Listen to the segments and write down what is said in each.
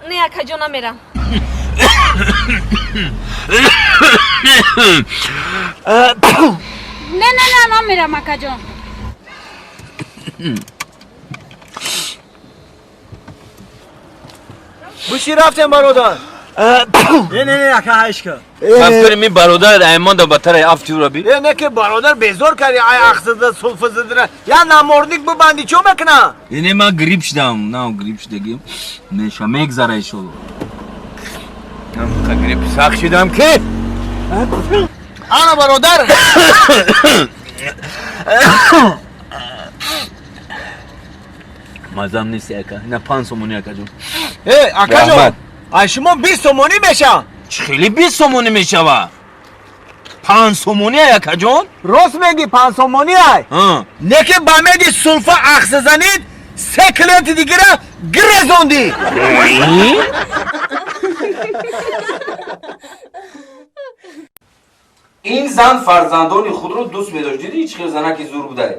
Не, акаҷон, намерам. Не, не, не, намерам, акаҷон. Буши рафтем, бародар. Не, не, не, ака, ҳайшка. Хафтари ми бародар аймон да батараи афтюра би. Э, не ки бародар безор карди, ай ахзада сулфа задра. Я намордник бибанди, чо мекуна? Ине ман грипп шудам, на грипп шудагим. Меша мегзара иншолло. Ам грипп сахт шудам ки. Ана бародар. Мазам нест ака. Ина 5 сомони, акаҷон. Э, акаҷон. Раҳмат. Ай шумо 20 сомонӣ меша. Чӣ хеле 20 сомонӣ мешава? 5 сомонӣ, акаҷон? Рост меги, 5 сомонӣ ай. Ҳа. Не ки ба меди сулфа ахза занид, се клиенти дигара гирезондӣ. Ин зан фарзандони худро дӯст медошт. Дидӣ, чӣ хел занаки зур будай?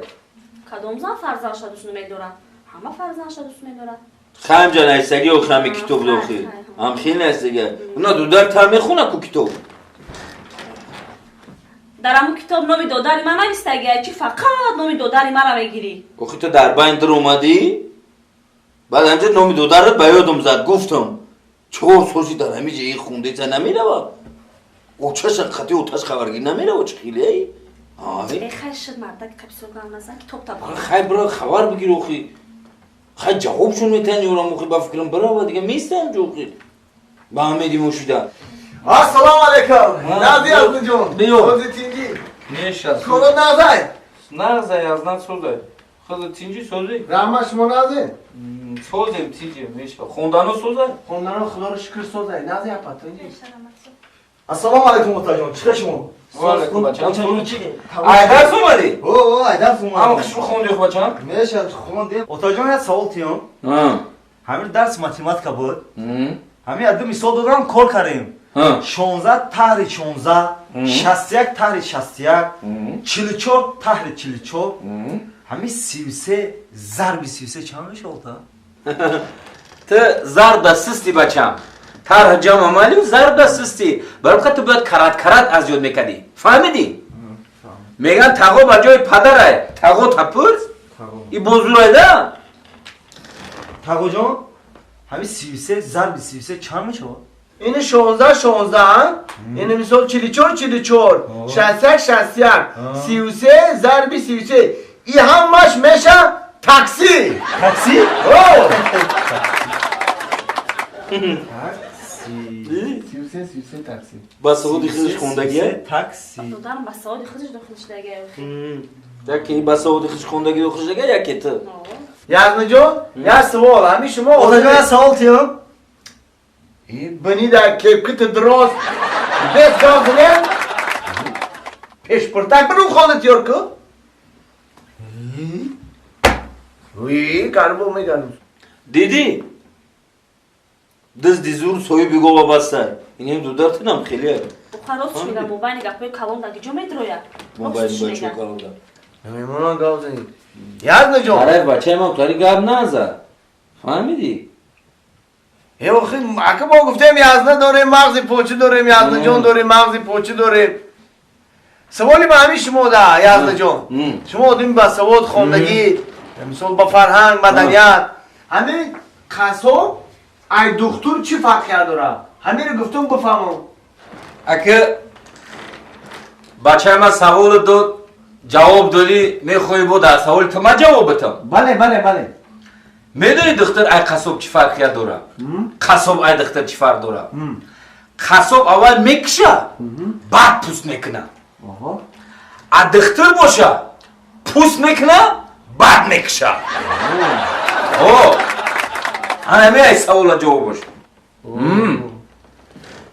Кадом зан фарзандша дӯст намедорад? Ҳама фарзандша дӯст медорад. Хамҷа найстаги охи ҳами китоб дохи. Ҳам хел найстаги. Уна дудар та мехона ку китоб. Дар ҳамун китоб номи додари ман навистагия, чи фақат номи додари мара мегирӣ? Охи ту дар байн дир омадӣ? Баъд ҳамҷа номи додарат ба ёдам зад, гуфтам. 4 сози дар ҳами ҷа ин хундеца намерава. Очаша қати оташ хабаргир намерава, чӣ хеле? Ай. Э, хай шуд, мардак, қабисо гам назан, китоб та бихон. Хай бира хабар бигир охи. Хай ҷавобшон метан ёрам охи, ба фикрам бирава дига местам ҷо охи. Ба ҳамеди мошида. Ассалому алайкум. Нази Азниҷон. Биё. Сози тинҷӣ. Нешаст. Коро назай. Нағзай, аз нағз созай. Хиза тинҷи созӣ? Раҳмат, шумо нази? Созем, тинҷи меша. Хондано созай? Хондано худоро шукр созай. Нази апа тинҷи. Ассалому алайкум, отаҷон. Чӣ шумо? Ва алайкум, бачам. Ай дарс омадӣ? О, ай дарс Ҳама омадам. хушрӯ хонди, бачам? Меша хондем. Отаҷон, як савол тиём. Ҳамин дарси математика буд. Ҳамин як ду мисол додам, кор кардем. 16 таҳри 16, 61 таҳри 61, 44 таҳри 44, ҳамин 33 зарби 33 чанд мешавад, ота? Ту зарб да систи, бачам. Тарҳ ҷамъ амалию зарб да систи. Барои ту бояд карат карат аз ёд мекардӣ. Фаҳмидӣ? Меган тағо ба ҷои падарай. Тағо тапурс? И бозурай да? Тағоҷон, ҳамин 33 зарби 33 чанд мешавад? Ини 16 16, ини мисол 44 44, 61 61, 33 зарби 33. И ҳамаш меша такси. Такси? О! Такси. 33 33 такси. Ба саводи худаш хондагия? Такси. Додарам ба саводи худаш дохил шудагия. Яке ба саводи худаш хондагӣ дохил шудагия, яке ту. Язниҷон, як савол, ҳамин шумо Отаҷон, як савол тиём. Бини дар кепкити дроз без гавзне пешпуртак биру хона тиёр ку. Уи, карбо мегарм. Дидӣ? Дизди зур соҳиби гова бастай. Инем дудар тунам хеле. Оха, рост мегам, мобайни гапҳои калон даги ҷо медрояд. Мобайни бачаҳо калон да. Мемонан гавзани. Язниҷон. Барай бачаи ман тари гап наза. Фаҳмидӣ? Э, охи, ака мо гуфтем язна дорем, мағзи почи дорем, Язнаҷон дорем, мағзи почи дорем. Саволи ба ҳамин шумо да, Язнаҷон. Шумо одами ба савод, хондагӣ, мисол ба фарҳанг, маданият. Ҳамин қассоб ай духтур чӣ фарқия дорад? Ҳаминро гуфтум бифаҳмам. Ака бачаи ман саволо дод, ҷавоб додӣ, мехоҳӣ бо дар саволи ту ман ҷавоб битам? Бале, бале, бале. Медонӣ духтур ай қассоб чӣ фарқият дорад? Қассоб ай духтур чӣ фарқ дорад? Қассоб аввал мекуша, баъд пӯст мекунад. А духтур боша, пӯст мекуна, баъд мекуша. О, ана ай савола ҷавоб боша.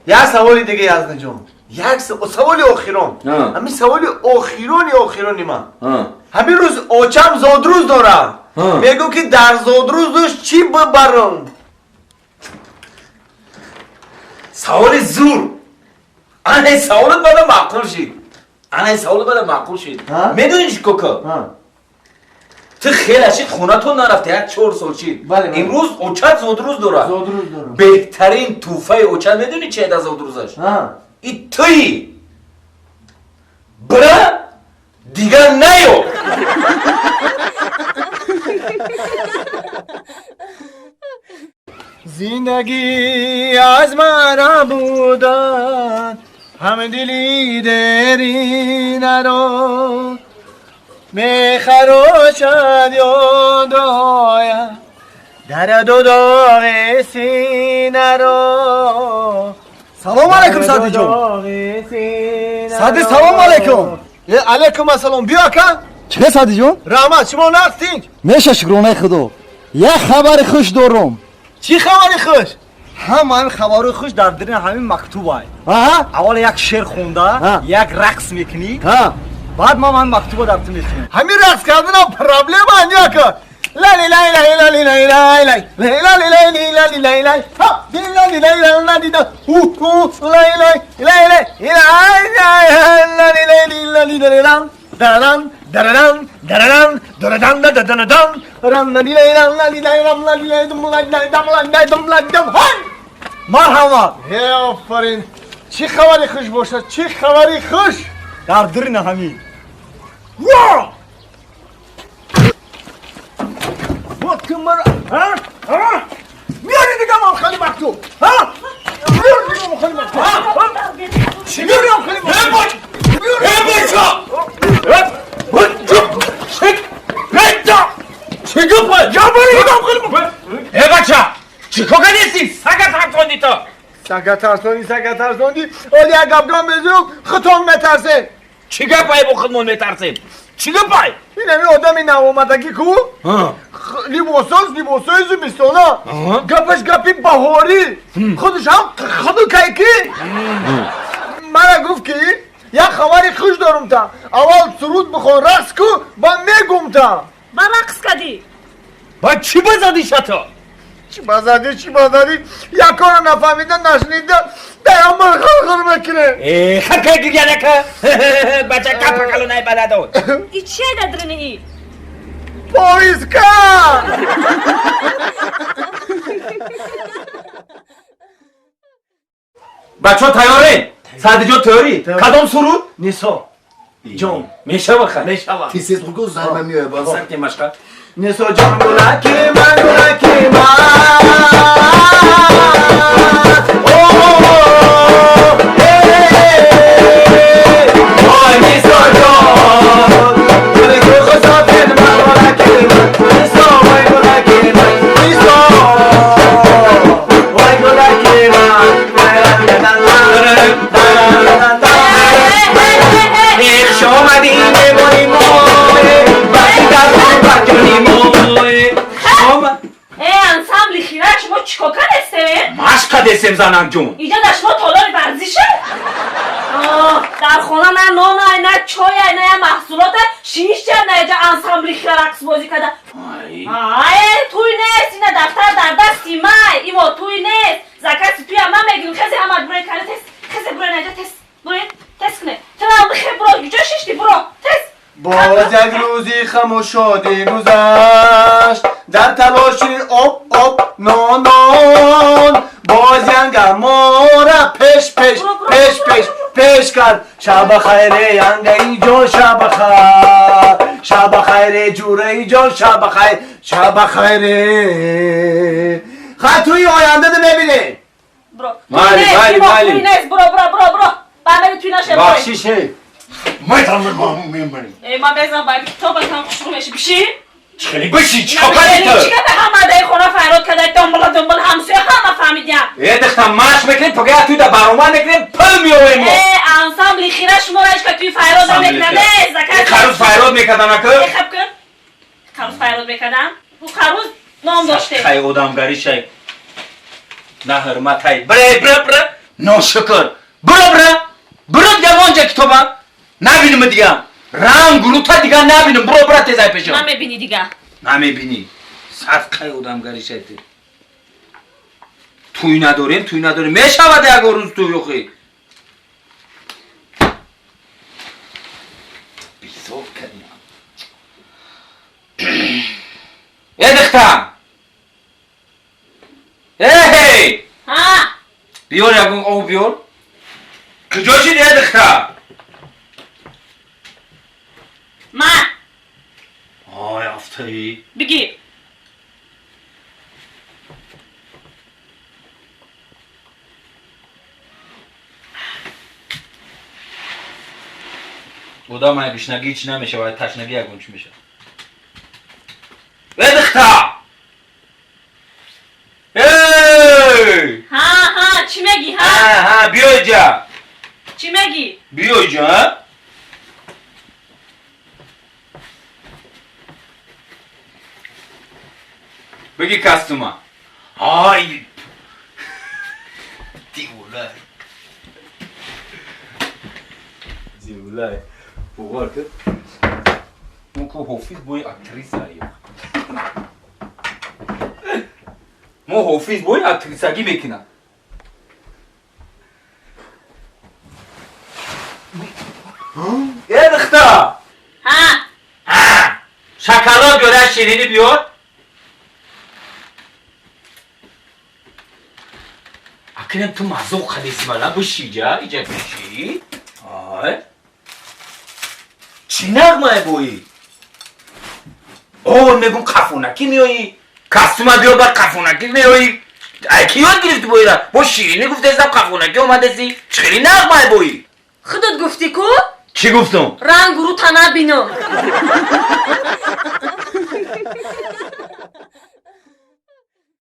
Як саволи дига, Язнаҷон. Як саволи охирон. Ҳамин саволи охирони охирони ман. Ҳамин рӯз очам зодрӯз дорад. Мегӯ ки дар зодрӯзаш чӣ бибарам? Саволи зур. Ана саволат бада маъқул шид. Ана саволат бада маъқул шид. Медонӣ чӣ кока? Ту хеле шид хонатон нарафти, як 4 сол шид. Имрӯз очат зодрӯз дорад. Зодрӯз дорад. Беҳтарин тӯҳфаи очат медонӣ чи аз зодрӯзаш? И туи. Бира дигар наё. Зиндагӣ аз ман будан ҳамдили деринаро мехарошад ёдоя дарду доғи синаро. Салом алейкум, Садиҷон. Сади, салом алейкум. Алейкум ассалом. Биё ака. Чӣ Садиҷон? Раҳмат, шумо нақстинг? Меша, шукронаи Худо. Як хабари хуш дорам. Чӣ хабари хуш? Ҳамаи хабарои хуш дар дирин ҳамин мактуб ай. Аввал як шеър хонда, як рақс мекунӣ, баъд ман ҳамин мактуба дар ту метиҳам. Ҳамин рақс карданам проблема не ака. Лали лай лай лали лай лай лай лай лали лай ли лали лай лай ха ди лали лай лай лали да ху ху лай лай лай лай лай лай лали лай ли лали лай лам даран даран даран даран да да да рам лали лай лам лали лай рам лали лай дум лай лай дам лай лай дум лай дам ҳай. Марҳамат. Ҳе, офарин. Чӣ хабари хуш бошад? Чӣ хабари хуш? Дар дирина ҳамин. Миёри дигам охали мактуб. Миёри дигам охали мактуб. Миёри охали мактуб. Э бача, чӣ кор кардеси? Сага тарсонди ту. Сага тарсонди, сага тарсонди. Оли як гапгам мезӯм, худтон метарсед. Чӣ гапае бо худмон метарсем? Чӣ гапай? Ин ҳамин одами навомадагӣ ку? Либосоз, либосои зимистона. Гапаш гапи баҳорӣ. Худаш ҳам хунукай ки. Мара гуфт ки як хабари хуш дорум та. Аввал суруд бихон, рақс ку, ба мегум та. Ба рақс кадӣ. Ба чӣ базадӣ шато? Чӣ базадӣ, чӣ базадӣ? Якора нафаҳмида, нашнида, даямбар хирхир мекунем. Э, хака гиря нака. Бача капа калонай баладод. И чия дадрини и? Поиска! Бачо тайёрен? Садиҷон тайёрӣ? Кадом суруд? Нисо. Ҷон. Мешава ха? Мешава. Тез гу зарба меояд ба. Сарти машқа. Нисо ҷон гулаки ман, гулаки ман. Ой, Нисо ҷон. Гули хусафед ман, гулаки ман. Нисо, вой гулаки ман. Нисо. Вой гулаки ман. Хуш омадӣ меҳмони мо, бахти баҷони мо. Э, ансамбли хира шумо чӣ кор кардестем? Машқа дестем, занакҷон. Иҷо дар шумо толори варзише? Дар хона на нонай, на чойай, на я маҳсулота, шишча, на иҷа ансамбли хира рақсбозӣ карда. Ай, туй нест, ина дафтар дар дасти май, иво туй нест. Закаси туя ман мегирим, хези ҳама бурен кане тез, хези бурен иҷа тез, бурен, тез куне. Ту ҳам бихе буро, куҷо шишти буро, тез. Боз як рӯзи хаму шодӣ гузашт дар талоши об об нон нон. Боз янга мора пеш пеш пеш пеш пеш кард. Шаба хайре янгаи ҷон, шаба хайр, шаба хайре ҷураи ҷон, шаба хайр, шаба хайре. Хай туи оянда мебинем. Буро. Майли, майли, майли. Туй нест, буро, буро, буро, буро. Бамери туй наше. Бахшише. Метавонам. Э, ман безам ба китобатам хушрӯ меши. Биши? Чӣ биши? Чӣ кор кардӣ ту? Чӣ карда ҳама дар хона файрод карда, домбала домбала ҳамсоя ҳама фаҳмидям. Э, духтар, машқ мекунем, пага туй да баромад мекунем, пул меорем мо. Э, ансамбли хира шуморо ҳеҷ ка туи файрод намекунад. Э, закат. Қаруз файрод мекардам ака? Э, хаб кун. Қаруз файрод мекардам. Ӯ қаруз ном доште. Хай одамгарӣ шай. На ҳурматай. Бира, бира, бира. Ношукр. Бира, бира. Бира дигар онҷа китоба. Набинам дигар. Ранг рута дигар набинам. Буро, буро тезай пешам. Намебинӣ дигар. Намебинӣ. Садқаи одамгарӣ шай ту. Туй надорем, туй надорем. Мешавад як рӯз туй охи. Бисор кардем. Духтар! Эй! Ҳа. Биёр ягон об биёр. Куҷо шид, э духтар? Ман. Ой, афтаи. Бигир. Одам ай гушнагӣ чӣ намешавад, ташнагӣ ягон чӣ мешавад. Э духтар! Эй! Ҳа, ҳа, чӣ мегӣ, ҳа? Ҳа, ҳа, биё иҷа. Чӣ мегӣ? Биё иҷа, ҳа? Бигӣ костюма. Ай! Девона. Девона. Бовар кун. Мо ку ҳофиз бои актриса. Мо ҳофиз бои актрисагӣ мекунам. Э духтар! Ҳа. Шоколад биёр, як ширинӣ биёр. Акнун ту мазоқ кардеси мана биши иҷа, иҷа биши. Ай. Чӣ нағмае боӣ? О, мегум қафонакӣ меоӣ. Костюма биёр, баъд қафонакӣ меоӣ. Ай ки ёд гирифтӣ боира? Бо ширинӣ гуфтесам қафонакӣ омадеси. Чӣ хеле нағмае боӣ? Худат гуфтӣ ку? Чӣ гуфтам? Рангу рӯта набинам.